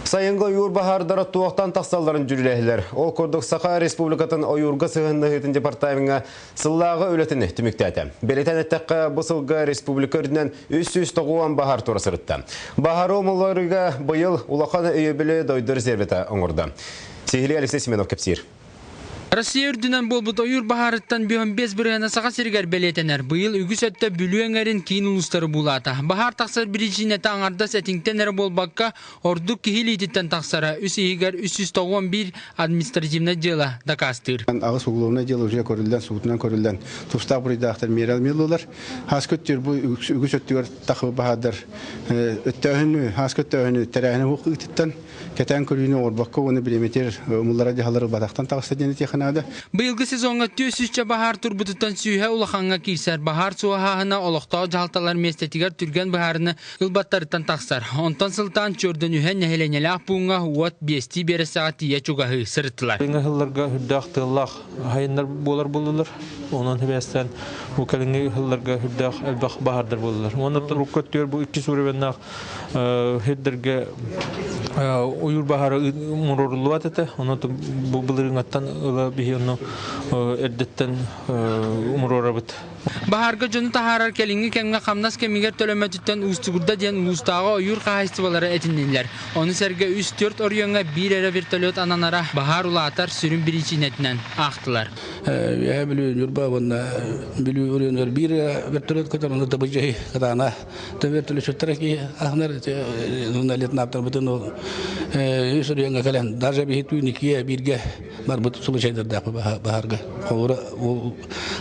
Сайыҥҥы ойуур баһаардара туохтан тахсалларын дьүүллэһилэр. Ол курдук Саха Республикатын ойуурга сыһыаннаһыытын департамеҥҥа сыллааҕы үлэтин түмүктээтэ. Бэлиэтээн эттэххэ, бу сылга республика үрдүнэн 390 баһаар тура сырытта. Баһаары умулларыыга быйыл улахан өйөбүлү дойду резервэтэ оҥордо. Сиһилии Алексей Семенов кэпсиир. Россия үрдүнэн буолбут ойуур баһаарыттан 55 бырыһыана Саха сиригэр бэлиэтэнэр. Быйыл үгүс өттө Бүлүү эҥэрин киин улуустары буулаата. Баһаар тахсар биричиинэтэ аҥардас этиҥтэн эрэ буолбакка, ордук киһи илиититтэн тахсара үс иһигэр 391 административнай дьыала дакаастыыр. Аҕыс уголовнай дьыала уже көрүллэн, суутунан көрүллэн, тустаах буруйдаахтар миэрэ ылмыыллар. Хааска өттүгэр бу үгүс өттүгэр тахы баһаардар өттөөһүнү, хааска өттөөһүнү тэрээһини ыытыттан кэтээн көрүүнү оҥорбокко уонна бириэмэтигэр умуллара дьаһаллары ылбатахтан таҕыста диэн этиэххэ наада. Быйылгы сезоҥҥа 400 баһаар турбутуттан сүүһэ улахаҥҥа киирсэр. Баһаар суоһааһына олохтоох дьаһалталар миэстэтигэр түргэн быһаарыны ылбаттарыттан тахсар. Онтон сылтаан Чүөрдөнүһэ нэһилиэнньэлээх пууҥҥа уот биэстии биэрэстэҕэ тиийэ чугаһыы сырыттылар. Кэлиҥҥи сылларга үрдээх тыаллаах айаннар буолар буоллулар. Онон сибээстээн бу кэлиҥҥи сылларга үрдээх элбэх баһаардар буоллулар. Уонна урукку өттүгэр бу икки уровеннаах сирдэргэ ойуур баһаара муруруллубат этэ. Онон бу былырыыҥҥаттан ыла биһи ону эрдэттэн умуруорабыт. Баһаарга дьону таһаарар кэлиҥҥи кэмҥэ хамнас кэмигэр төлөммөтүттэн уустугурда диэн улуустааҕы ойуур хаһаайыстыбалара этиннилэр. Ону сэргэ үс-түөрт оройуоҥҥа биир эрэ вертолет ананара баһаар улаатар сүрүн биричиинэтинэн аахтылар. Үөһээ Бүлүү, Ньурба уонна Бүлүү оройуонугар биир вертолет көтөр, онно Табыдьай кытаана вертолетчуттара киһи аһынар журналист ол үс оройуоҥҥа кэлэн даже биһи түүн иккиэ бииргэ барбыт случайдардаах баһаарга. Холобура ол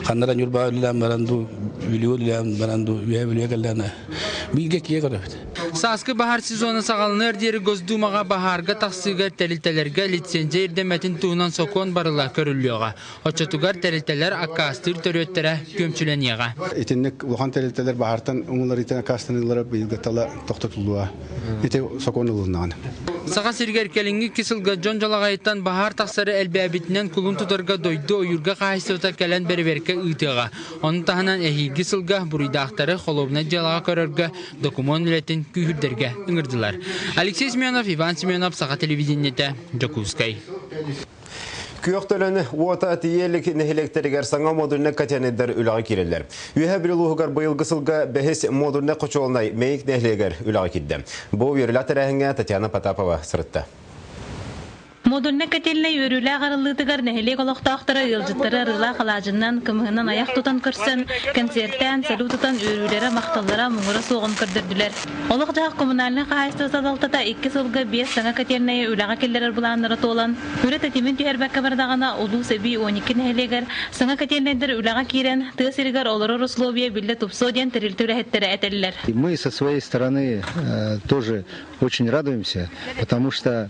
ханнара Ньурба үлэлээн баран дуу, Бүлүү үлэлээн баран дуу, Үөһээ Бүлүүгэ кэллэҕинэ бииргэ киһи көрөбүт. Сааскы баһаар сезона саҕаланыар диэри Госдумаҕа баһаарга тахсыыга тэрилтэлэргэ лицензия ирдэммэтин туһунан сокуон барыла көрүллүөҕэ. Оччотугар тэрилтэлэр аккаастыыр төрүөттэрэ күөмчүлэниэҕэ. Итинник улахан тэрилтэлэр баһаартан умулларыытын аккаастаныылара быйылгы тала тохтотуллуо. Ити сокуон ылыннаҕына. Саха сиригэр кэлиҥҥи икки сылга дьон дьалаҕайыттан баһаар тахсары элбээбитинэн кулун тутарга дойду ойуурга хаһаайыстыбата кэлэн бэрэбиэркэ ыытыаҕа. Ону таһынан эһиилги сылга буруйдаахтары холуобунай дьыалаҕа көрөргө докумуон үлэтин күүһүрдэргэ ыҥырдылар. Алексей Семенов, Иван Семенов, Саха телевидениетэ, Дьокуускай. Күөх төлөн уота тиийэ илик нэһилиэктэригэр саҥа модульнай котельнайдар үлэҕэ киирэллэр. Үөһээ Бүлүү улууһугар быйылгы сылга бэһис модульнай хочуолунай Мэйик нэһилиэгэр үлэҕэ киирдэ. Бу үөрүүлээх тэрээһиҥҥэ Татьяна Потапова сырытта. Модульнай котельнай үөрүүлээх арыллыытыгар нэһилиэк олохтоохторо ыалдьыттары арыылаах алаадьыннан, кымыһынан айах тутан көрсөн, концертаан, салют тутан үөрүүлэрэ, махталлара муҥура суоҕун көрдөрдүлэр. Олох-дьаһах коммунальнай хаһаайыстыба салалтата икки сылга биэс саҥа котельнайы үлэҕэ киллэрэр былааннара туолан, үлэ тэтимин түһэрбэккэ бардаҕына, улуус эбии 12 нэһилиэгэр саҥа котельнайдар үлэҕэ киирэн, тыа сиригэр олорор условия биллэ тупсуо диэн тэрилтэ үлэһиттэрэ этэллэр. Мы со своей стороны тоже очень радуемся, потому что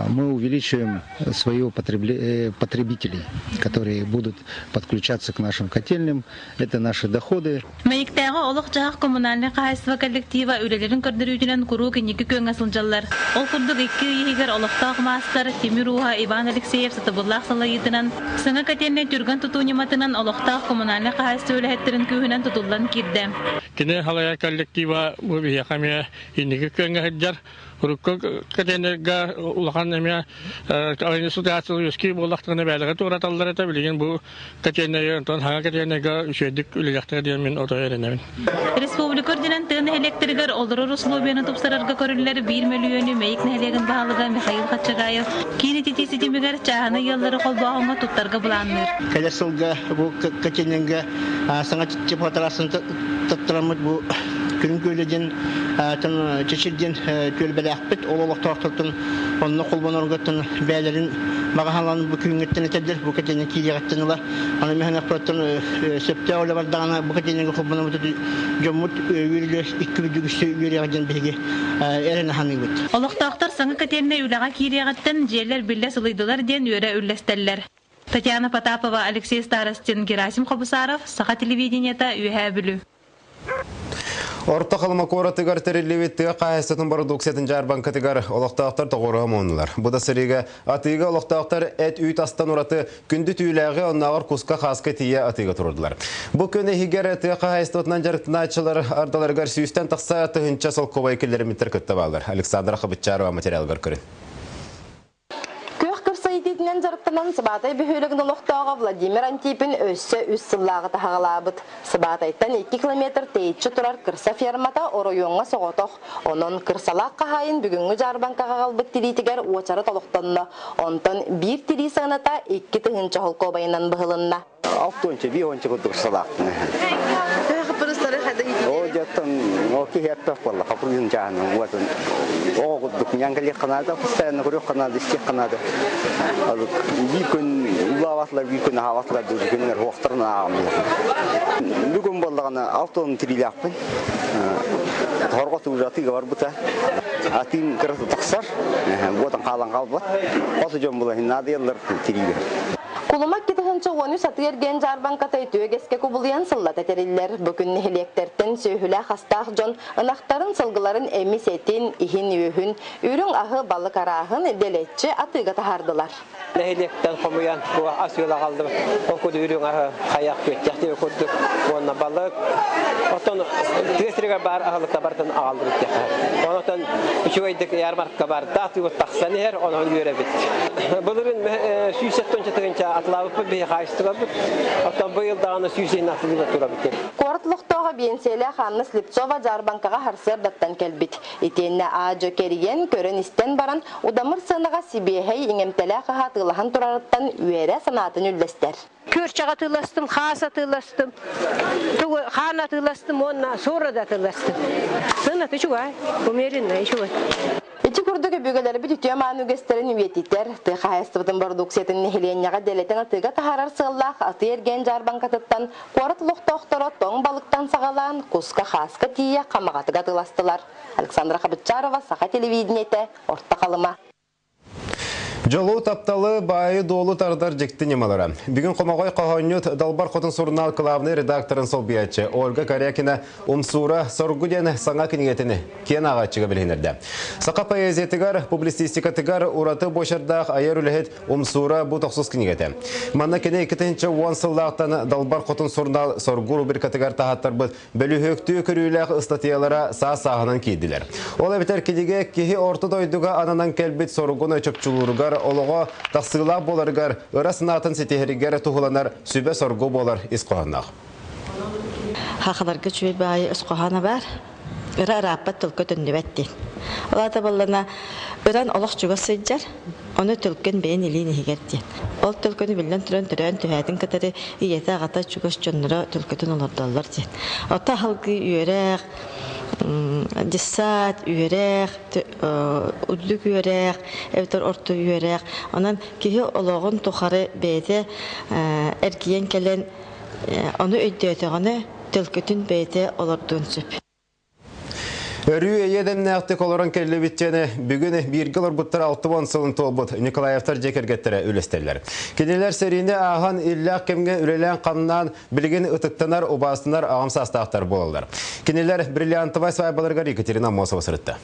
мы увеличиваем свою потребителей, которые будут подключаться к нашим котельным. Это наши доходы. Мэйиктээҕи олох-дьаһах коммунальнай хаһаайыстыба коллектива үлэлэрин көрдөрүүтүнэн куруук инники күөҥҥэ сылдьаллар. Ол курдук икки ый иһигэр олохтоох маастар Тимир ууһа Иван Алексеев сатабыллаах салайыытынан саҥа котельнай түргэн тутуу ньыматынан олохтоох коммунальнай хаһаайыстыба үлэһиттэрин күүһүнэн тутуллан киирдэ. Кини салайар коллектива бу биһиэхэ эмиэ инники күөҥҥэ сылдьар. Урукку контейнерга улахан эмиэ ситуация үөскүүр буоллахтарына бээлэҕи туораталлар этэ. Билигин бу котельнайы онтон хаҥа котельнайга үчүгэйдик үлэлиэхтэрэ диэн мин отой эрэнэбин. Республика үрдүнэн тыа нэһилиэктэригэр олорор условияны тупсарарга көрүллэр биир мөлүйүөнү Мэйик нэһилиэгин баһылыга Михаил Хаччагаев киин ититии ситимигэр чааһынай ыаллары холбооһуҥҥа туттарга былаанныыр. Кэлэр сылга бу котельнайга саҥа теплотрассаны туттараммыт бу Күрүҥ күөлэ диэн Чэчир диэн түөлбэлээхпит. Ол олохтоохтортон онно холбонорготтон бэйэлэрин маҕаһалан бу күҥҥүттэн этэллэр, бу кэтиэнэ киириэҕиттэн ыла. Аны мөһөнөхпөттөн сөптөөх үлэ бардаҕына бу кэтиэнэгэ холбономмут дьоммут үөрүүлэр икки бүдүгүстү үөрүөҕэ диэн биһиги эрэнэ саныыбыт. Олохтоохтор саҥа котельнай үлэҕэ киириэҕиттэн дьиэлэр биллэ сылыйдылар диэн үөрэ үллэстэллэр. Татьяна Потапова, Алексей Старостин, Герасим Хобусаров, Саха телевидениета, Үөһээ Бүлүү. Орто Халыма куоратыгар тэриллибит тыа хаһаайыстыбатын бородууксуйатын дьаарбаҥкатыгар олохтоохтор тоҕуоруһа муһуннулар. Бу да сырыыга атыыга олохтоохтор эт-үүт астан ураты күндү түүлээҕи оннооҕор куска-хааска тиийэ атыыга турдулар. Бу күн иһигэр тыа хаһаайыстыбатынан дьарыктанааччылар ардаларыгар сүүстэн тахса тыһыынча солкуобай киллэриммиттэр кытта бааллар. Александра Хабыччарова материалыгар көрүн. Күөх кырса иитиитинэн дьарыктанан Сыбаатай бөһүөлэгин олохтооҕо Владимир Антипин өссө үс сыллааҕы таһаҕалаабыт. Сыбаатайтан 2 километр тэйиччи турар кырса фермата оройуоҥҥа соҕотох. Онон кырсалаах хаһаайын бүгүҥҥү дьаарбаҥкаҕа аҕалбыт тириитигэр уочарат олохтонно. Онтон биир тирии сыаната 2 тыһыынча холкуобайынан быһылынна. Алтонча, биир курдук кырсалаахпын. О дьоттон о киһи эппэх буолла хапырыын чааһын уотун оҕо курдук ньаҥкалиэх наада постоянно көрүөх наада истиэх наада биир күн улаабатылар биир күн аһаабатылар дуу күннэр хуохтарын ааҕам бүгүн буоллаҕына алтон тириилээхпин хорго туужатыга барбыта атыын кырата тахсар буотан хаалан хаалбат хоту дьон була наадыйаллар тириигэ. Кулума 2013 атыы эргиэн дьаарбаҥката үтүө үгэскэ кубулуйан сыллата тэриллэр. Бу күн нэһилиэктэртэн сүөһүлээх астаах дьон ынахтарын, сылгыларын эмис этин, иһин-үөһүн, үрүҥ аһы, балык арааһын дэлэччи атыыга таһаардылар. Нэһилиэктэн хомуйан бу ас үөл аҕаллым. Ол курдук үрүҥ аһы хайах күөттэх диэби курдук уонна балык. Оттон тыа сиригэр баар аһылыкта барытын аҕаллыбыт диэххэ. Онон үчүгэйдик ярмарка барда, атыыбыт тахсан иһэр, онон үөрэбит. Былырыын 170 тыһыынча атылаабыппыт биһи хаайыстыбабыт. Оттон быйыл даҕаны сүүс иһин атылыыга турабыт. Куорат олохтооҕо биэнсийэлээх Анна Слепцова дьаарбаҥкаҕа сарсыардаттан кэлбит. Итиэннэ аа-дьуо кэрийэн, көрөн-истэн баран, удамыр сыанаҕа сибиэһэй, иҥэмтэлээх аһа атыылаһан турарыттан үөрэ санаатын үллэстэр. Күөрчэх атыыластым, хаас атыыластым, тугу хаан атыыластым уонна суорада атыыластым. Сыаната үчүгэй, умеренная үчүгэй. Ити курдук өбүгэлэрбит үтүө мааны үгэстэрин үйэтитэр, тыа хаһаайыстыбатын бородууксуйатын нэһилиэнньэҕэ дэлэтэн атыыга таһаарар сыаллаах атыы-эргиэн дьаарбаҥкатыттан куорат олохтоохторо тоҥ балыктан саҕалаан куска-хааска тиийэ хамаҕатык атыыластылар. Александра Хабыччарова, Саха телевидениетэ, Орто Халыма. Дьолу, тапталы, баайы-дуолу тардар дьикти ньымалара. Бүгүн хомоҕой хоһоонньут Далбар Хотун сурунаал кылаабынай редакторын солбуйааччы Ольга Корякина «Умсуура соргу» диэн саҥа кинигэтин киэн ааҕааччыга билиһиннэрдэ. Саха поэзиятыгар, публицистикатыгар ураты буочардаах айар үлэһит Умсуура бу тохсус кинигэтэ. Манна кини 2010 сыллаахтан Далбар Хотун сурунаал Соргу рубрикатыгар таһааттарбыт бөлүһүөктүү көрүүлээх ыстатыйалара саас-сааһынан киирдилэр. Ол эбэтэр кинигэ киһи орто дойдуга ананан кэлбит соругун чопчулууругар, олоҕо тахсыылаах буоларыгар, ыра санаатын ситиһэригэр туһуланар сүбэ-соргу буолар ис хоһоонноох. Хахаларга үчүгэй баайы ис хоһооно баар. Ыра ырааппат тылга төннүбэт диэн. Ол аата буоллана ыран олох чугас сылдьар, ону төлкөн бэйэн илиин иһигэр диэн. Ол төлкөнү биллэн туран төрөөн түһээтин кытары ийэтэ аҕата чугас дьонноро төлкөтүн олордоллор диэн. Ото аһылгы үөрэх, дьыссаат үөрэх, үрдүк үөрэх, эбэтэр орто үөрэх. Онон киһи олоҕун тухары бэйэтэ эргийэн кэлэн ону өйдөөтөҕүнэ төлкөтүн бэйэтэ олордуон сөп. Өрүү эйэ дэмнээхтик олорон кэллибитчэни бүгүн бииргэ олорбуттар 60 сылын туолбут Николаевтар дьиэ кэргэттэрэ үлэстэллэр. Кинилэр сэриини ааһан иллээх кэмҥэ үлэлээн-хамнаан билигин ытыктанар, убаастанар аҕам саастаахтар буолаллар. Кинилэр бриллиантовай свадьбаларыгар Екатерина Аммосова сырытта.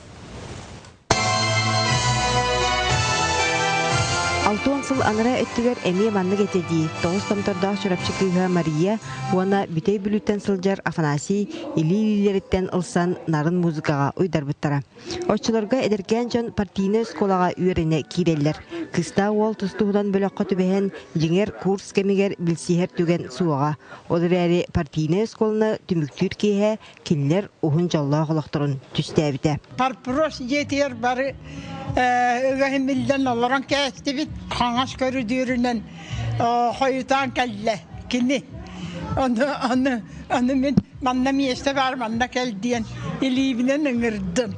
Алтуон сыл анараа өттүгэр эмиэ маннык этэ дии, тоҕус томтордоох Чурапчы кыыһа Мария уонна Бүтэй Бүлүүттэн сылдьар Афанасий илии-илиилэриттэн ылсан нарын музыкаҕа уйдарбыттара. Оччолорго эдэркээн дьон партийнай оскуолаҕа үөрэнэ киирэллэр. Кыыстаах уол тустууһунан бөлөххө түбэһэн, дьиҥэр, курс кэмигэр билсиһэр түгэн суоҕа. Ол эрээри партийнай оскуоланы түмүктүүр киэһэ кинилэр уһун дьоллоох олохторун түстээбитэ. Парпрос дьиэтигэр бары ыгаһын олорон кээстибит. Хаҥас көрүдүөрүнэн хойутаан кэллэ кини. Ону, ону, ону мин манна миэстэ баар, манна кэл диэн илиибинэн ыҥырдым.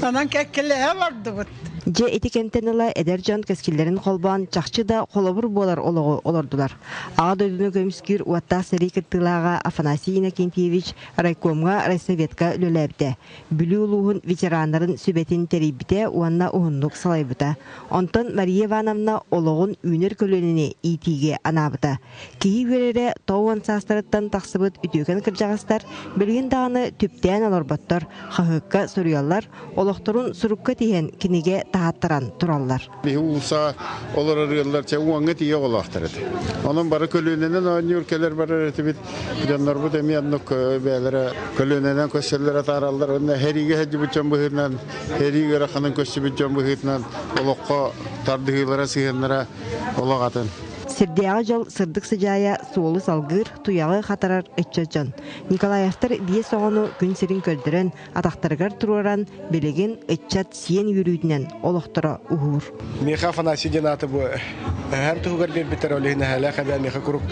Онон кэккэлэһэ олордубут. Дьэ ити кэмтэн ыла эдэр дьон кэскиллэрин холбоон чахчы да холобур буолар олоҕу олордулар. Аҕа дойдуну көмүскүүр уоттаах сэрии кыттыылааҕа Афанасий Иннокентьевич райкомҥа, райсоветка үлэлээбитэ. Бүлүү улууһун ветераннарын сүбэтин тэрийбитэ уонна уһуннук салайбыта. Онтон Мария Ивановна олоҕун үүнэр көлүөнэни иитиигэ анаабыта. Киһи үөрэрэ 90 саастарыттан тахсыбыт үтүөкэн кырдьаҕастар билигин даҕаны түптээн олорботтор, хаһыакка суруйаллар, олохторун сурукка тиһэн кинигэ таһааттаран тураллар. Биһи уулусса олорор ыаллар чэ уоҥҥа тиийэ оҕолоохтор этэ. Онон бары көлүөнэнэн оонньуур кэлэр барар этибит. Дьоннорбут эмиэ оннук бэйэлэрэ көлүөнэнэн көссөллөр атаараллар. Онно сэриигэ сылдьыбыт дьон быһыытынан, сэрии ыараханын көрсүбүт дьон быһыытынан олоххо тардыһыылара, сыһыаннара олох атын. Сирдээҕи дьол сырдык сыдьаайа суолу салгыыр, туйаҕы хатарар ыччат дьон. Николаевтар биэс оҕону күн сирин көрдөрөн, атахтарыгар туруоран, билигин ыччат сиэн үөрүүтүнэн олохторо уһуур. Миэхэ Афанасий диэн ааты бу эһээм туһугар биэрбиттэр, ол иһин эһээлээх эбээ миэхэ куруук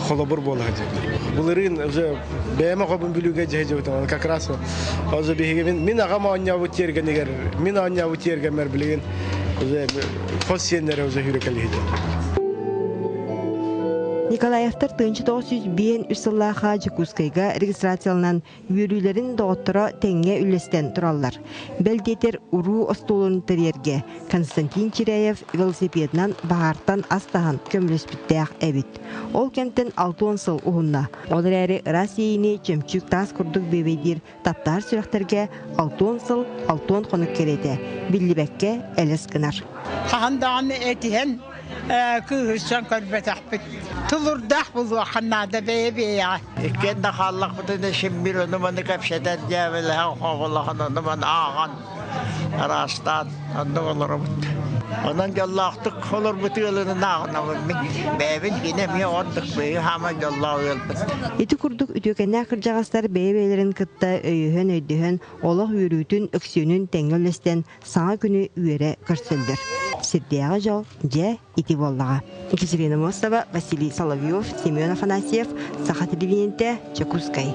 холобур буола сылдьар. Былырыын уже бэйэм оҕобун Бүлүүгэ дьиэ дьыбытым, как раз уже биһиги мин аҕам оонньообут тиэргэнигэр, мин оонньообут тиэргэммэр билигин уже хос сиэннэрэ уже хүрүкэлиһитэ. Николаевтар 1953 сыллаахха Дьокуускайга регистрацияланан үөрүүлэрин доҕотторо тэҥҥэ үллэстэн тураллар. Бэл диэтэр уруу остуолун тэрийэргэ Константин Чиряев велосипедынан баһаартан ас таһан көмөлөспүттээх эбит. Ол кэмтэн 60 сыл уһунна. Ол эрээри ыраас иэйиини чөмчүүк таас курдук бүөбэйдиир таптаһар сүрэхтэргэ 60 сыл 60 хонук кэриэтэ биллибэккэ элэс гынар. Хаһан даҕаны этиһэн кыыһырсан көрбөтөхпүт. Тулурдаах булуохха наада бэйэ-бэйэҕэ. Иккиэн да хааллахпытына син биир ону-маны кэпсэтэн дьээбэлэһэн, хооболоһон ону-маны ааҕан, араастаан оннук олоробут. Онон дьоллоохтук олорбут ыалынан ааҕынабын мин. Бэйэбин кини эмиэ ордук бэйи хааман дьоллоох ыалбыт. Ити курдук үтүөкэннээх кырдьаҕастар бэйэ-бэйэлэрин кытта өйөһөн-өйдөһөн, олох үөрүүтүн, өксүөнүн тэҥҥэ үллэстэн саҥа күнү үөрэ көрсөллөр. Сирдээҕи дьол дьэ ити буоллаҕа. Екатерина Мостова, Василий Соловьев, Семен Афанасьев, Саха телевидениетэ, Чекускай.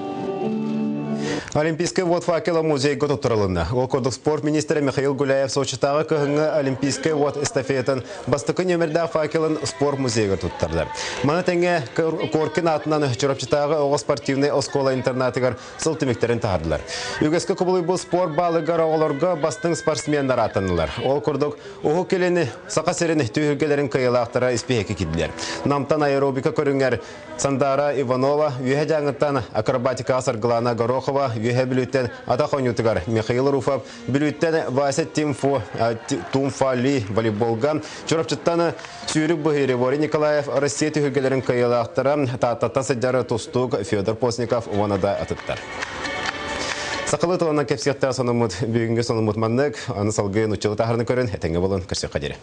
Олимпийскай уот факела музейга туттарылынна. Ол курдук спорт министрэ Михаил Гуляев Сочитааҕы кыһыҥҥы Олимпийскай уот эстафетын бастакы нүөмэрдээх факелын спорт музейыгар туттарда. Маны тэҥэ Коркин аатынан Чурапчытааҕы оҕо спортивнай оскуола интернатыгар сыл түмүктэрин таһардылар. Үгэскэ кубулуйбут спорт баалыгар оҕолорго бастыҥ спортсменнар ааттаннылар. Ол курдук Уһук Илини, Саха сирин түһүлгэлэрин кыайыылаахтара испииһэккэ киирдилэр. Намтан аэробика көрүҥэр Сандара Иванова, Үөһэ Дьааҥыттан акробатикаҕа Саргылана Горохова, Үөһэ Бүлүүттэн атах оонньуутугар Михаил Руфов, Бүлүүттэн Вася Тимфо, Тумфали волейболга, Чурапчыттан Сүүрүк быһыы Реворий Николаев Россия түһүлгэлэрин кыайыылаахтара Тааттаттан сылдьар тустуук Федор Постников уонна да атыттар. Сахалыы тылынан кэпсиэхтээх сонуммут бүгүҥҥү сонуммут маннык. Аны салгыы нуччалыы таһаарны көрөн, этэҥҥэ буолан көрсүөххэ диэри.